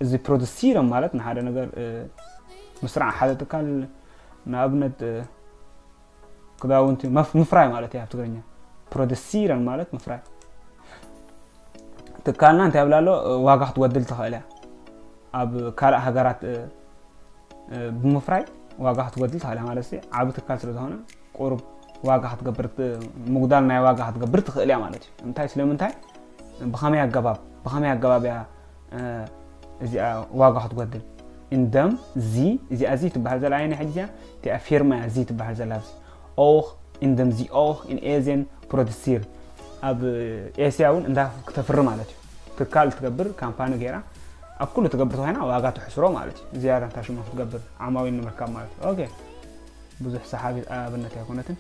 እዚ ፕሮደሲረን ማለት ንሓደ ነገር ምስራዕ ሓደ ትካል ንኣብነት ክዳውንቲ ምፍራይ ማለት እዩ ኣብ ትግርኛ። ፕሮደሲረን ማለት ምፍራይ። ትካልና እንታይ ብላ ኣሎ ዋጋ ክትጎድል ትኽእል እያ። ኣብ ካልእ ሃገራት ብምፍራይ ዋጋ ክትጎድል ትኽእል እያ ማለት ዓብ ትካል ስለ ዝኾነ ቁሩብ ዋጋ ክትገብር ምጉዳል ናይ ዋጋ ክትገብር ትኽእል እያ ማለት እዩ። እንታይ ስለምንታይ ብኸመይ ኣገባብ ብኸመይ ኣገባብ እያ እዚኣ ዋጋ ክትጎድል ኢንደም ዚ እዚኣ እዚ ትበሃል ዘላ ኣየናይ ሕጂ እዚኣ እቲኣ ፊርማ እያ እዚ ትበሃል ዘላ ኣብዚ ኦኽ ኢንደም ዚ ኦኽ ኢን ኤዝየን ፕሮዲሲር ኣብ ኤስያ እውን እንዳ ክተፍሪ ማለት እዩ። ትካል ትገብር ካምፓኒ ገይራ ኣብ ኩሉ ትገብር ተኮይና ዋጋ ትሕስሮ ማለት እዩ። ዝያዳ እንታ ሽሙ ክትገብር ዓማዊል ንምርካብ ማለት እዩ። ኦኬ ብዙሕ ሰሓቢ ኣብነት ኣይኮነትን።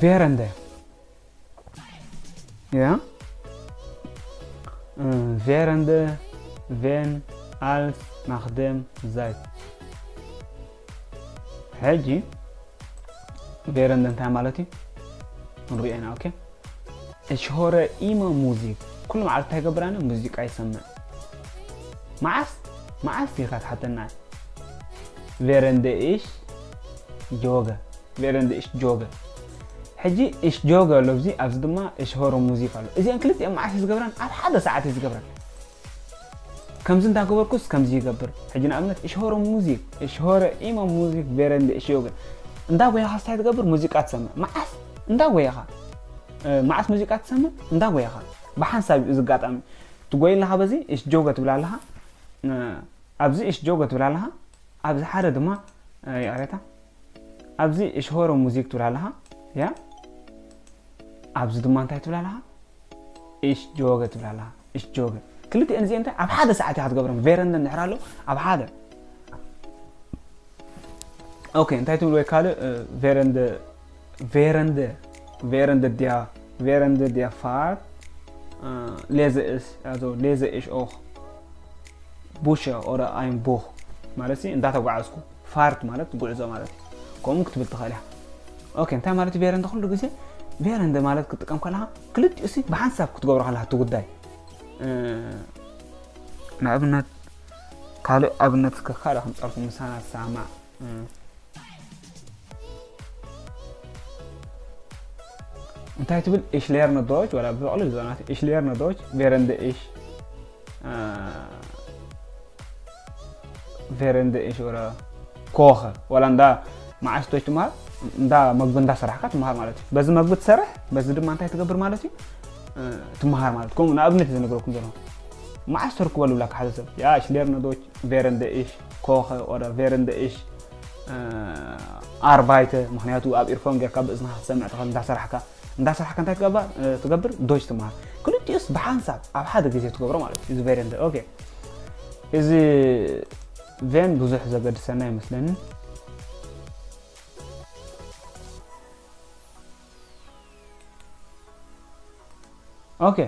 ቬረንደ ያ ቬረንደ ቬን ኣልስ ናክደም ዛይት። ሕጂ ቬረንደ እንታይ ማለት እዩ? ንሪኦ ኢና። ኦኬ እሽሆረ ኢመ ሙዚክ ኩሉ መዓልቲ እንታይ ገብር ኣነ ሙዚቃ ይሰምዕ። መዓስ መዓስ ኢኻ ትሓተና? ቬረንደ ኢሽ ጆገ ቬረንደ ኢሽ ጆገ። ሕጂ ኢሽ ጆገ ኣሎ ኣብዚ ኣብዚ ድማ እሽሆረ ሙዚክ ኣሎ። እዚአን ክልቲአን መዓስ እዩ ዝገብረን? ኣብ ሓደ ሰዓት እዩ ዝገብረን። ከምዚ እንዳገበርኩስ ከምዚ ይገብር። ሕጂ ንኣብነት እሽሆረ ሙዚክ እሽሆረ ኢመ ሙዚክ ቬረንደ እሽዮገ እንዳ ጎያኻ ስታይ ትገብር ሙዚቃ ትሰምዕ መዓስ እንዳ ጎያኻ መዓስ ሙዚቃ ትሰምዕ እንዳ ጎያኻ ብሓንሳብ እዩ እዚ ኣጋጣሚ ትጎይ ኣለኻ በዚ እሽጆገ ትብል ኣለኻ ኣብዚ እሽጆገ ትብል ኣለኻ ኣብዚ ሓደ ድማ ይቕሬታ ኣብዚ እሽሆረ ሙዚክ ትብል ኣለኻ ያ ኣብዚ ድማ እንታይ ትብል ኣለኻ እሽ ጆገ ትብል ኣለኻ እሽ ጆገ ክልቲአን እዚአን እንታይ ኣብ ሓደ ሰዓት እያ ክትገብረን ቬረንደ እንድሕር ኣሎ ኣብ ሓደ ኦኬ እንታይ ትብል ወይ ካልእ ቬረንደ ቬረንደ ቬረንደ ድያ ቬረንደ ድያ ፋር ሌዘ እሽ ኣዞ ሌዘ እሽ ኦኽ ቡሸ ኦረ ኣይን ቡኽ ማለት ሲ እንዳተጓዓዝኩ ፋርት ማለት ጉዕዞ ማለት እዩ ከምኡ ክትብል ትኽእል እያ ኦኬ እንታይ ማለት ቬረንደ ኩሉ ግዜ ቬረንደ ማለት ክትጥቀም ከለካ ክልቲኡ ሲ ብሓንሳብ ክትገብሮ ከለካ እቲ ጉዳይ ንኣብነት ካልእ ኣብነት እስከ ካልእ ከምፀልኩ ምሳና ዝሰማዕ እንታይ ትብል እሽ ሌርነ ዶች ወላ ብቕልል ዝበናት እሽ ሌርነ ዶች ቬረንደ እሽ ቬረንደ እሽ ወረ ኮኸ ወላ እንዳ መዓስቶች ትምሃር እንዳ መግቢ እንዳሰራሕካ ትምሃር ማለት እዩ በዚ መግቢ ትሰርሕ በዚ ድማ እንታይ ትገብር ማለት እዩ ትምሃር ማለት ከምኡ ንኣብነት እዩ ዝነገረኩም ዘሎ መዓስ ተርክበሉ ብላካ ሓደ ሰብ? Ja, ich lerne Deutsch während ich koche oder während ich arbeite። ምክንያቱ ኣብ ኢርፎን ጌርካ ብእዝንኻ ክትሰምዕ ትኽእል እንዳሰራሕካ። እንዳሰራሕካ እንታይ ትገብር? ዶች ትመሃር። ክልቲኡስ ብሓንሳብ ኣብ ሓደ ግዜ ትገብሮ ማለት እዩ። እዚ während። ኦኬ፣ እዚ während ብዙሕ ዘገድሰና ይመስለኒ። ኦኬ፣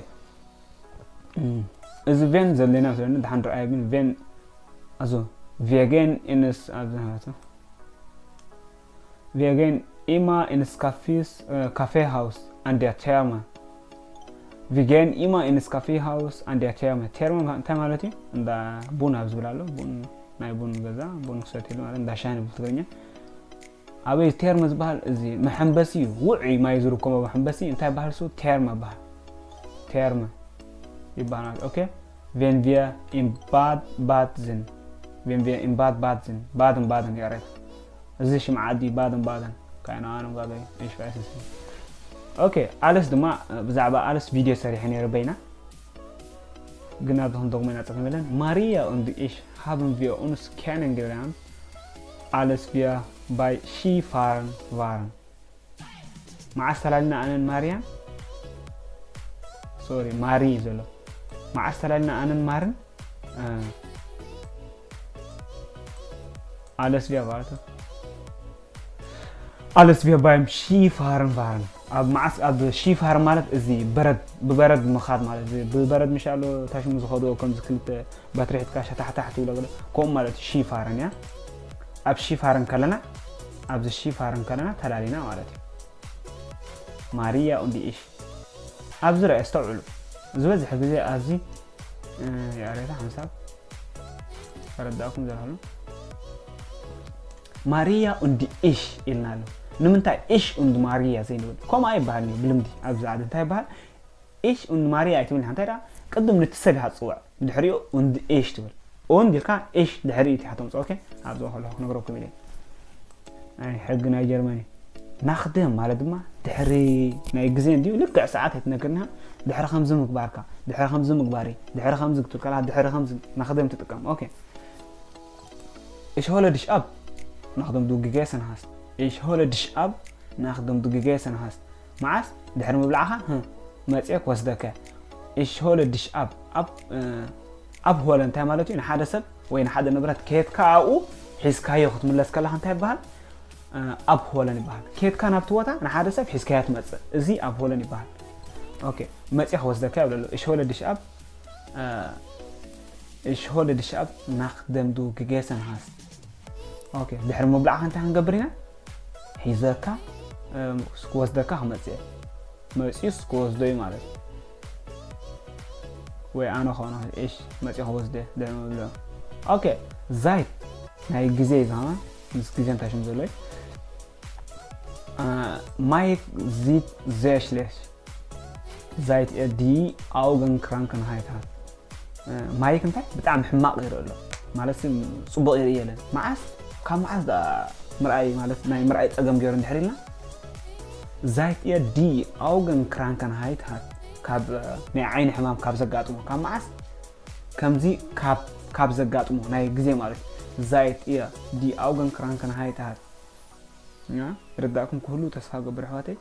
እዚ während ዘለና ስለኒ ድሓን ረኣየ። ግን während፣ also wir gehen ins፣ ኣብዚ ናቱ wir gehen immer ins Cafés, Kaffeehaus an der Therme። Wir gehen immer ins Kaffeehaus an der Therme። ቴርመ እንታይ ማለት እዩ? እንዳ ቡን ኣብ ዝብል ኣሎ። ቡን፣ ናይ ቡን ገዛ፣ ቡን ክሰትሉ ማለት እንዳ ሻሂ ንብል ትግርኛ። ኣበይ ቴርመ ዝበሃል? እዚ መሐንበሲ እዩ። ውዑይ ማይ ዝርከቦ መሐንበሲ እንታይ ይበሃል? እሱ ቴርመ ይበሃል። ቴርመ ይበሃል ማለት። ኦኬ፣ wenn wir im Bad baden sind። Wenn wir im Bad baden sind። Baden baden ይቐሬታ። እዚ ሽም ዓዲ ባደን ባደን። Keine Ahnung, aber ich weiß es nicht። ኦኬ፣ alles ድማ ብዛዕባ alles ቪድዮ ሰሪሐ ነይረ በይና። ግን ኣብዚ ክንደግሞ ኢና ጸገም የለን። Maria und ich haben wir uns kennengelernt, als wir bei Skifahren waren። መዓስ ተላልና ኣነን ማርያን? ሶሪ፣ ማሪ እዩ ዘሎ። መዓስ ተላልና ኣነን ማርን? Als wir፣ ማለት፣ als wir beim Skifahren waren። ኣብ መዓስ፣ ኣብ ሺፋርን ማለት እዚ በረድ፣ ብበረድ ምኻድ ማለት፣ እዚ ብበረድ ምሻሎ ታሽሙ ዝኸድዎ ከምዚ ክልተ በትሪ ሒዝካ ሸታሕታሕ ትብሎ ገለ፣ ከምኡ ማለት እዩ ሺፋርን፣ ያ። ኣብ ሺፋርን ከለና፣ ኣብዚ ሺፋርን ከለና ተላሊና ማለት እዩ። Maria und ich። ኣብዚ ረኣ፣ ኣስተውዕሉ። ዝበዝሐ ግዜ ኣብዚ፣ እ፣ ያሬታ ሓንሳብ ተረዳእኩም ዘለኹም። Maria und ich ኢልና ኣሎ። ንምንታይ ich und Maria ዘይንብል? ከምኡ ኣይበሃልን እዩ ብልምዲ ኣብዚ ዓዲ። እንታይ ይበሃል? Ich und Maria ኣይትብል ኢኻ። እንታይ ደኣ? ቅድም ነቲ ሰብ ኢኻ ትጽውዕ። ብድሕሪኡ und ich ትብል። Und ኢልካ ich ድሕሪኡ ኢኻ ተምጽኦ። ኦኬ? ኣብዚ ከለኹ ክነግረኩም ኢለ። ናይ ሕጊ ናይ ጀርመን እዩ። Nachdem ማለት ድማ ድሕሪ ናይ ግዜ እንድዩ፣ ልክዕ ሰዓት ኣይትነግርና። ድሕሪ ከምዚ ምግባርካ፣ ድሕሪ ከምዚ ምግባሪ፣ ድሕሪ ከምዚ ክትብል ከለኻ፣ ድሕሪ ከምዚ፣ nachdem ትጥቀም። ኦኬ። Ich hole dich ab, nachdem du gegessen hast። Ich hole dich ab, nachdem du gegessen hast። መዓስ? ድሕሪ ምብላዕኻ፣ ህ፣ መጽየ ክወስደካ። Ich hole dich ab። ኣብ፣ እ፣ ኣብሆለ እንታይ ማለት እዩ? ንሓደ ሰብ ወይ ንሓደ ንብረት ከየድካ ኣብኡ ሒዝካዮ ክትምለስ ከለኻ እንታይ ይበሃል? እ፣ ኣብሆለን ይበሃል። ከየድካ ናብቲ ቦታ ንሓደ ሰብ ሒዝካዮ ትመጽእ። እዚ ኣብሆለን ይበሃል። ኦኬ፣ መጽየ ክወስደካ ይብለሉ። Ich hole dich ab፣ እ፣ ich hole dich ab, nachdem du gegessen hast። ኦኬ፣ ድሕሪ ምብላዕካ እንታይ ክንገብር ኢና? ሒዘካ፣ እ፣ ክወስደካ ክመጽእ እየ። መጺኡስ ክወስዶ እዩ ማለት እዩ። ወይ ኣነ ኾነ፣ እሽ፣ መጺኡ ክወስደ ድሕሪ ምብልዑ። ኦኬ፣ Zeit ናይ ግዜ እዩ ዝሃማ፣ ምስ ግዜ እንታይ ሽም ዘሎ እዩ? እ፣ Mike sieht sehr schlecht. Zeit er die Augen kranken hat። እ፣ ማይክ እንታይ ብጣዕሚ ሕማቕ ይርኢ ኣሎ። ማለት ሲ ጽቡቕ ይርኢ የለን። መዓስ? ካብ መዓስ ደኣ ምርኣይ፣ ማለት ናይ ምርኣይ ጸገም ገይሩ እንድሕር ኢልና? Zeit er die Augen kranken hat። ካብ፣ እ፣ ናይ ዓይኒ ሕማም ካብ ዘጋጥሞ። ካብ መዓስ? ከምዚ ካብ፣ ካብ ዘጋጥሞ ናይ ግዜ ማለት እዩ። Zeit er die Augen kranken hat። ያ፣ ይርዳእኩም ክህሉ ተስፋ ገብር ኣሕዋተይ።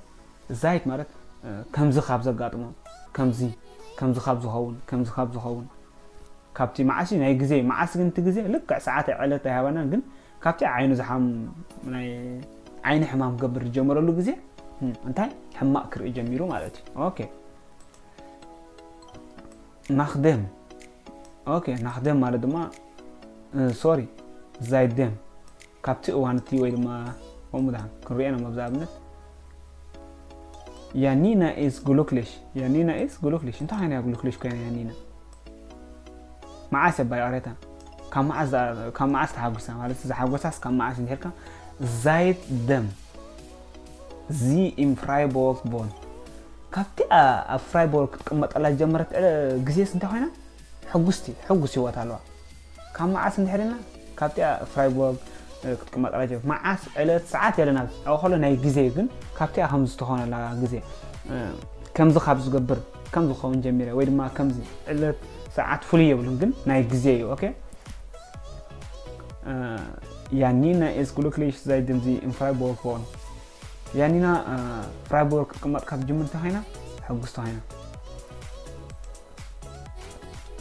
Zeit ማለት፣ እ፣ ከምዚ ካብ ዘጋጥሞ፣ ከምዚ፣ ከምዚ ካብ ዝኸውን፣ ከምዚ ካብ ዝኸውን። ካብቲ መዓስ እዩ ናይ ግዜ፣ መዓስ ግን እቲ ግዜ ልክዕ ሰዓት ዕለት ኣይሃበናን፣ ግን ካብቲ ዓይኑ ዝሓም-፣ ናይ ዓይኒ ሕማም ክገብር ዝጀመረሉ ግዜ፣ እ፣ እንታይ ሕማቕ ክርኢ ጀሚሩ ማለት እዩ። ኦኬ። Nachdem። ኦኬ፣ nachdem ማለት ድማ፣ እ፣ ሶሪ፣ seitdem። ካብቲ እዋን እቲ ወይ ድማ ከምኡ ደሓን ክንሪኦ ኢና፣ ኣብዚ ኣብነት። Janina ist glücklich። Janina ist glücklich። እንታይ ኮይና እያ glücklich ኮይና ያኒና? መዓስ እያ ባይ ኦሬታ? ካብ መዓስ፣ ካብ መዓስ ተሓጒሳ? ማለት ዝሓጎሳስ ካብ መዓስ እንድሕርካ? Seitdem sie in Freiburg wohnt። ካብቲ ኣብ ፍራይቦርግ ክትቅመጠላ ዝጀመረት፣ እ፣ ግዜስ እንታይ ኮይና? ሕጉስቲ፣ ሕጉስ ህይወት ኣለዋ። ካብ መዓስ እንድሕር ኢልና? ካብቲ ኣብ ፍራይቦርግ፣ እ፣ ክትቅመጠላ ጀመረት። መዓስ፣ ዕለት፣ ሰዓት የለና። ኣብ ከሎ ናይ ግዜ ግን ካብቲ ኣብ ከምዚ ዝተኾነላ ግዜ፣ እ፣ ከምዚ ካብ ዝገብር፣ ከም ዝኸውን ጀሚረ፣ ወይ ድማ ከምዚ ዕለት፣ ሰዓት ፍሉይ የብሉን፣ ግን ናይ ግዜ እዩ። ኦኬ። Janina ist glücklich, seitdem sie in Freiburg wohnt. ያኒና ፍራይቡርግ ክትቅመጥ ካብ ጅምር እንታይ ኮይና? ሕጉስቲ ኮይና።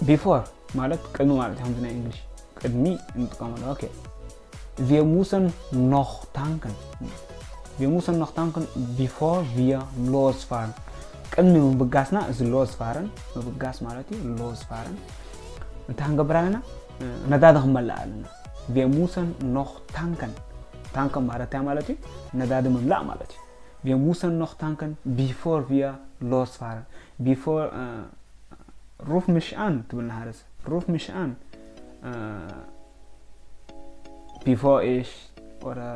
ቢፎር ማለት ቅድሚ ማለት እዩ። ከምዚ ናይ እንግሊሽ ቅድሚ እንጥቀመሉ። ኦኬ። Wir müssen noch tanken. Wir müssen noch tanken, bevor wir losfahren. ቅድሚ ምብጋስና፣ እዚ ሎስፋረን ምብጋስ ማለት እዩ። ሎስፋረን እንታይ ክንገብር ኣለና? ነዳዲ ክንመልእ ኣለና። Wir müssen noch tanken. ታንከን ማለት እንታይ ማለት እዩ? ነዳዲ ምምላእ ማለት እዩ። Wir müssen noch tanken, bevor wir losfahren. Bevor, ruf mich an ትብል ንሓደ ሰብ። Ruf mich an, bevor ich, oder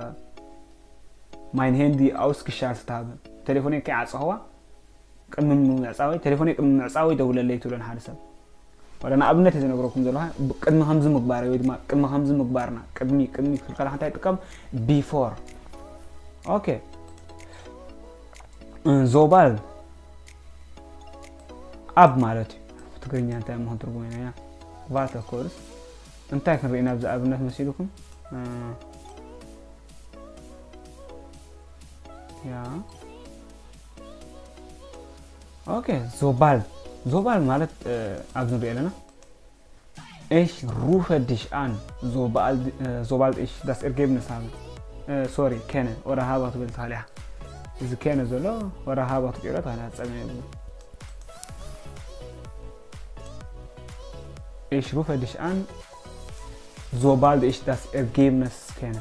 mein Handy ausgeschaltet habe. ቴሌፎነይ ከይዓፀኽዋ ቅድሚ ምዕፃወይ፣ ቴሌፎነይ ቅድሚ ምዕፃወይ ደውለለይ ትብሎ ንሓደ ሰብ። ወላ ንኣብነት እየ ዝነግረኩም ዘለኹ፣ ቅድሚ ከምዚ ምግባረይ ወይ ድማ ቅድሚ ከምዚ ምግባርና፣ ቅድሚ፣ ቅድሚ ክብል ከለኻ እንታይ ይጥቀም? ቢፎር። ኦኬ። ዞባል ኣብ ማለት እዩ። ብትግርኛ እንታይ ምዃን ትርጉም ኢና? ያ፣ ቫተ ኮርስ እንታይ ክንርኢ ናብዚ ኣብነት መሲልኩም? ያ። ኦኬ፣ ዞባል። ዞባል ማለት ኣብዚ ንሪኦ ኣለና። Ich rufe dich an, sobald, sobald ich das Ergebnis habe. Sorry, kenne, oder habe ትብል ትኽእል ኢኻ። እዚ kenne ዘሎ oder habe ክትቅይሮ ትኽእል ኢኻ፣ ጸገም የብሉን። Ich rufe dich an, sobald ich das Ergebnis kenne.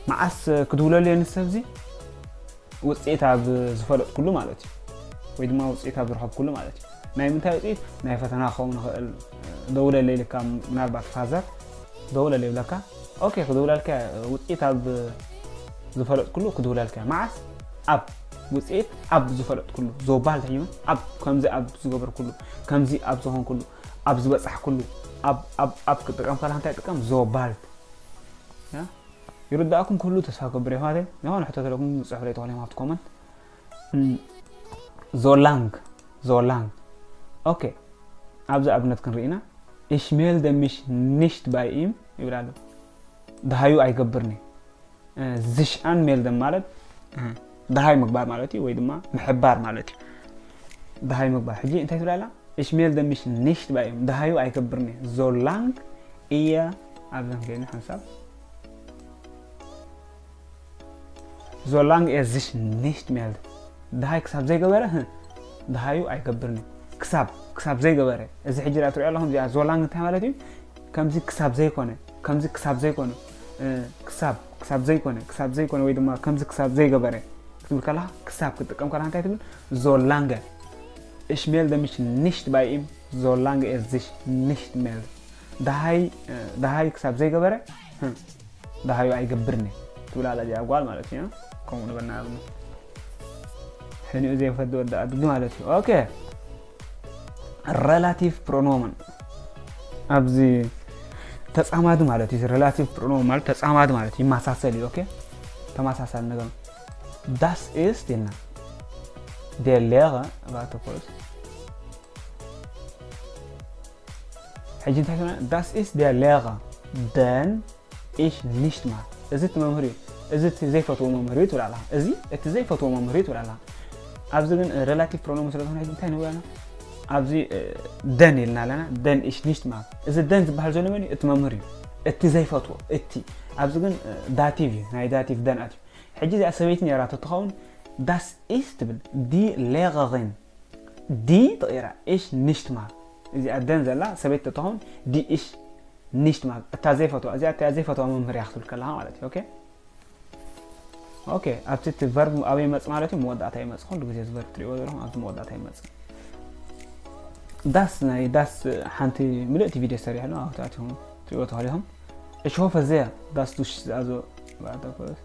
መዓስ ክድውለሉ እየ ንሰብ እዚ? ውፅኢት ኣብ ዝፈለጥኩሉ ማለት እዩ፣ ወይ ድማ ውፅኢት ኣብ ዝረኸብኩሉ ማለት እዩ። ናይ ምንታይ ውፅኢት? ናይ ፈተና ክኸውን ይኽእል። ደውለለይ ኢልካ፣ ምናልባት ፋዘር ደውለለይ ይብለካ። ኦኬ፣ ክድውለልካ፣ ውፅኢት ኣብ ዝፈለጥኩሉ ክድውለልካ። መዓስ? ኣብ፣ ውፅኢት ኣብ ዝፈለጥኩሉ። ዞባል ተይመ ኣብ፣ ከምዚ ኣብ ዝገበርኩሉ፣ ከምዚ ኣብ ዝኾንኩሉ፣ ኣብ ዝበፃሕኩሉ። ኣብ፣ ኣብ፣ ኣብ ክጥቀም ከለካ እንታይ ጥቀም? ዞባል። ያ? ይርዳእኩም ክህሉ ተስፋ ገብር እየ። ፋቴ፣ ዝኾነ ሕቶ ተለኩም፣ ጽሑፍ ላይ ተኾነ ሃብቲ ኮመንት። ዞላንግ፣ ዞላንግ። ኦኬ፣ ኣብዚ ኣብነት ክንርኢና። Ich melde mich nicht bei ihm ይብል ኣሎ። ደሃዩ ኣይገብርኒ። ዝሽኣን ሜልደም ማለት ደሃይ ምግባር ማለት እዩ፣ ወይ ድማ ምሕባር ማለት እዩ። ደሃይ ምግባር። ሕጂ እንታይ ትብላላ? Ich melde mich nicht bei ihm. ደሃዩ ኣይገብርኒ። Solange er፣ ኣብዘን ከይኒ ሓንሳብ። Solange er sich nicht meldet. ደሃይ ክሳብ ዘይገበረ፣ ህ፣ ደሃዩ ኣይገብርኒ። ክሳብ፣ ክሳብ ዘይገበረ። እዚ ሕጂ ዳ ትሪኦ ኣለኹም፣ እዚኣ ዞላንግ እንታይ ማለት እዩ? ከምዚ ክሳብ ዘይኮነ፣ ከምዚ ክሳብ ዘይኮነ፣ እ፣ ክሳብ፣ ክሳብ ዘይኮነ፣ ክሳብ ዘይኮነ፣ ወይ ድማ ከምዚ ክሳብ ዘይገበረ ክትብል ከለኻ፣ ክሳብ ክትጥቀም ከለኻ እንታይ ትብል? Solange. Ich melde mich nicht bei ihm, solange er sich nicht meldet. ደሃይ፣ እ፣ ደሃይ ክሳብ ዘይገበረ፣ ህ፣ ደሃዩ ኣይገብርኒ ትብል ኣላ እዚኣ ጓል ማለት እዩ። ከምኡ ንበልና ኣብነት። ሕኒኡ ዘይፈዲ ወዲ ኣድጊ ማለት እዩ። ኦኬ። Relative pronomen ኣብዚ ተጻማዲ ማለት እዩ። Relative pronomen ማለት ተጻማዲ ማለት እዩ። ይመሳሰል እዩ። ኦኬ። ተመሳሳሊ ነገር። Das ist ኢልና። Der Lehrer war der Kurs። ሕጂ እንታይ ትብለና? Das ist der Lehrer, den ich nicht mag. እዚ እቲ መምህር እዩ። እዚ እቲ ዘይፈትዎ መምህር እዩ ትብል ኣላ። እዚ እቲ ዘይፈትዎ መምህር እዩ ትብል ኣላ። ኣብዚ ግን፣ እ፣ relative pronomen ስለ ዝኾነ ሕጂ እንታይ ንብል ኣለና? ኣብዚ፣ እ፣ den ኢልና ኣለና። Den ich nicht mag. እዚ den ዝበሃል ዘሎ መን እዩ? እቲ መምህር እዩ። እቲ ዘይፈትዎ፣ እቲ። ኣብዚ ግን፣ እ፣ dative እዩ። ናይ dative den ኣትዩ። ሕጂ እዚኣ ሰበይቲ ነይራ ተትኸውን፣ das ist ትብል። Die Lehrerin. Die ተቐይራ። Ich nicht mag። እዚኣ den ዘላ ሰበይቲ ተትኸውን፣ die ich nicht mag። እታ ዘይፈትዋ፣ እዚኣ እታ ዘይፈትዋ መምህር እያ ክትብል ከለኻ ማለት እዩ። ኦኬ? ኦኬ፣ ኣብቲ እቲ verb ኣበይ ይመጽእ ማለት እዩ? መወዳእታ ይመጽእ። ኩሉ ግዜ እዚ verb ትሪእዎ ዘለኹም ኣብዚ መወዳእታ ይመጽእ። Das ናይ das ሓንቲ ምልእቲ ቪድዮ ሰሪሐ ኣለኹ፣ ኣብቲ ኣትኹም ትሪእዎ ትኽእሉ ኢኹም። Ich hoffe sehr, dass du sch-, also, warte kurz.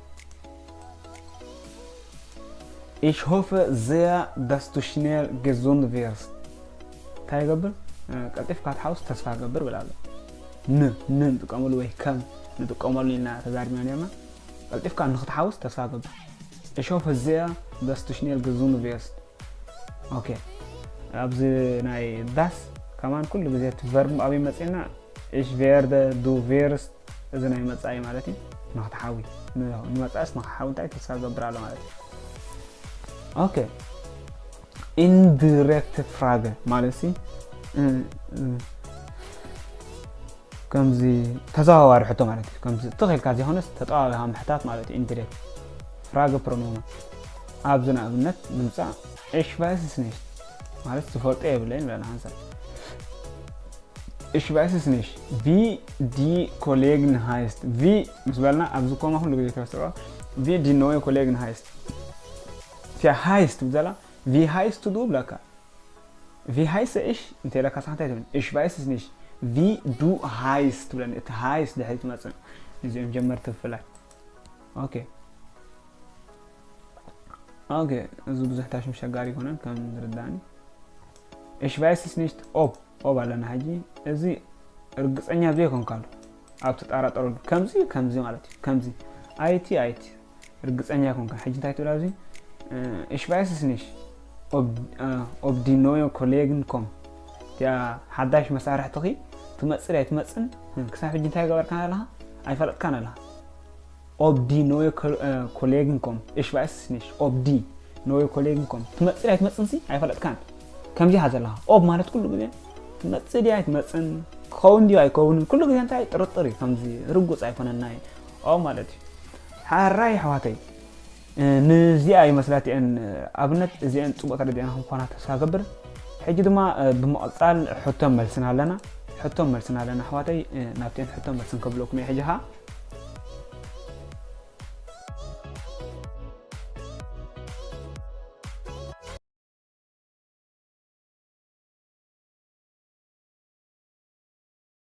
Ich hoffe sehr, dass du schnell gesund wirst. እንታይ ይገብር? እ፣ ቀልጢፍካ ትሓውስ ተስፋ ገብር ብላ ኣሎ። ን፣ ን ንጥቀመሉ ወይ ከም ንጥቀመሉ ኢልና ተዛሪብና ነርና። ቀልጢፍካ ንክትሓውስ ተስፋ ገብር። Ich hoffe sehr, dass du schnell gesund wirst. ኦኬ። ኣብዚ ናይ das ከማን ኩሉ ግዜ እቲ ቨርብ ኣበይ መፂና? Ich werde, du wirst፣ እዚ ናይ መፃኢ ማለት እዩ። ንክትሓዊ ንመፃእስ ንክሓዊ እንታይ ተስፋ ገብር ኣሎ ማለት እዩ። ኦኬ፣ indirekte Frage ማለት ሲ ከምዚ ተዘዋዋሪ ሕቶ ማለት እዩ። ከምዚ ትኽ ኢልካ ዘይኮነስ ተጠዋዊኻ ምሕታት ማለት እዩ። Indirekt Frage Pronomen ኣብዚ ንኣብነት ንምፃእ ich weiß es nicht ማለት ዝፈልጦ የብለይን በላ ሓንሳብ Ich weiß es nicht. Wie die Kollegen heißt. Wie ምስ በልና ኣብዚ ኮማ ኩሉ ግዜ ተፈስሮ። Wie die neue Kollegen heißt. ቲያ heißt ብዘላ wie heißt du ብለካ። Wie heiße ich እንተ ኢለካ ሳንታይ ትብል። Ich weiß es nicht. Wie du heißt ትብለኒ። እቲ heißt ድሕሪ ትመጽእ። እዚኦም ጀመርቲ ብፍላይ። ኦኬ ኦኬ፣ እዚ ብዙሕ ታሽም ሸጋሪ ይኮነን ከም ዝርዳኒ። Ich weiß es nicht ob ob ኣለና ሕጂ። እዚ ርግፀኛ ዘይኮንካሉ ኣብ ተጠራጠረሉ ከምዚ ከምዚ ማለት እዩ። ከምዚ ኣይቲ ኣይቲ ርግፀኛ ይኮንካ። ሕጂ እንታይ ትብል ኣብዚ? Ich weiß es nicht ob die neue Kollegen kommen። እቲኣ ሓዳሽ መሳርሕትኺ ትመፅእ ኣይትመፅን ክሳብ ሕጂ እንታይ ገበርካን ኣለኻ? ኣይፈለጥካን ኣለኻ። Ob die neue Kollegen kommen. Ich weiß es nicht ob die neue Kollegen kommen ትመፅእ ኣይትመፅን ሲ ኣይፈለጥካን። ከምዚ ኢኻ ዘለኻ። Ob ማለት ኩሉ ግዜ ትመፅእ ድያ ኣይትመፅን፣ ክኸውን ድዩ ኣይከውንን ኩሉ ግዜ እንታይ ጥርጥር እዩ። ከምዚ ርጉፅ ኣይኮነን ናይ ob ማለት እዩ። ሓራይ ኣሕዋተይ፣ ንዚኣ ይመስላ እቲአን ኣብነት እዚአን ፅቡቅ ተረዲአና ክምኳና ተስፋ ገብር። ሕጂ ድማ ብምቕፃል ሕቶን መልስን ኣለና። ሕቶን መልስን ኣለና ኣሕዋተይ፣ ናብቲአን ሕቶን መልስን ከብለኩም እየ ሕጂ ኸዓ።